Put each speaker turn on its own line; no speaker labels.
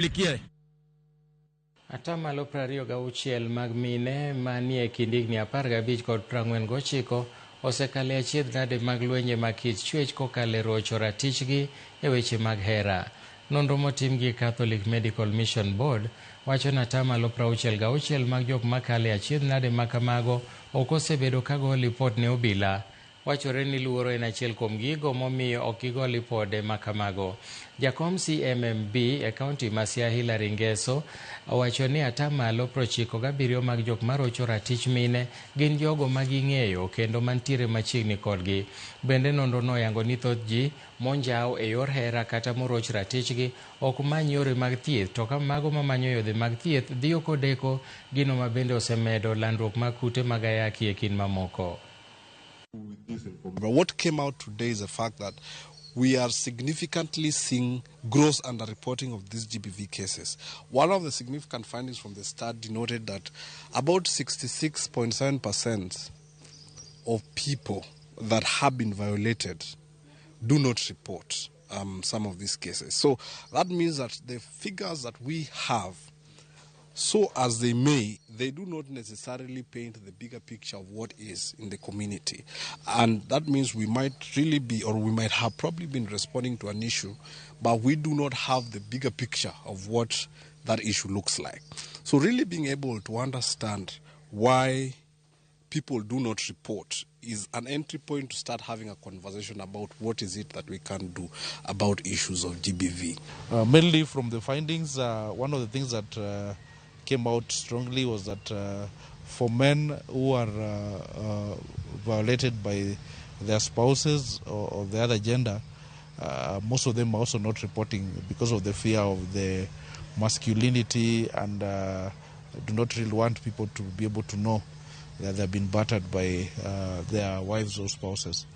Shughulikie.
Atamalo 26 mag mine manie kind higni 15 kod 49 osekalo e achiedh nade mag lwenje mag kit chwech kokalo e rocho ratichgi e weche mag hera. Nonro motim gi Catholic Medical Mission Board wacho ni atamalo 66 mag jok makalo e achiedh nade ma kamago ok osebedo ka go lipot ne obila. Wachore ni luoro en achiel kuom gigo momiyo ok gigo lipode ma kamago. Jakom CMMB e kaunti ma Siaya Hillary Ngeso owacho ni atamalo 97 mag jok marocho ratich mine gin jogo ma ging'eyo kendo mantiere machiegni kodgi. Bende nonro noyango ni thoth ji monjaw e yor hera kata moroch ratichgi ok many yore mag thieth to ka mago mamanyo yore mag thieth dhiyo kodeko gino ma bende osemedo landruok mag kute mag ayaki e kind mamoko.
But what came out today is the fact that we are significantly seeing gross underreporting of these GBV cases. One of the significant findings from the study noted that about 66.7% of people that have been violated do not report some of these cases. So that means that the figures that we have, so as they may, they do not necessarily paint the bigger picture of what is in the community. And that means we might really be, or we might have probably been responding to an issue, but we do not have the bigger picture of what that issue looks like. So really being able to understand why people do not report is an entry point to start having a conversation about what is it that we can do about issues of GBV.
Mainly from the findings, one of the things that came out strongly was that for men who are violated by their spouses or the other gender, most of them are also not reporting because of the fear of the masculinity and do not really want people to be able to know that they've been battered by their wives or spouses.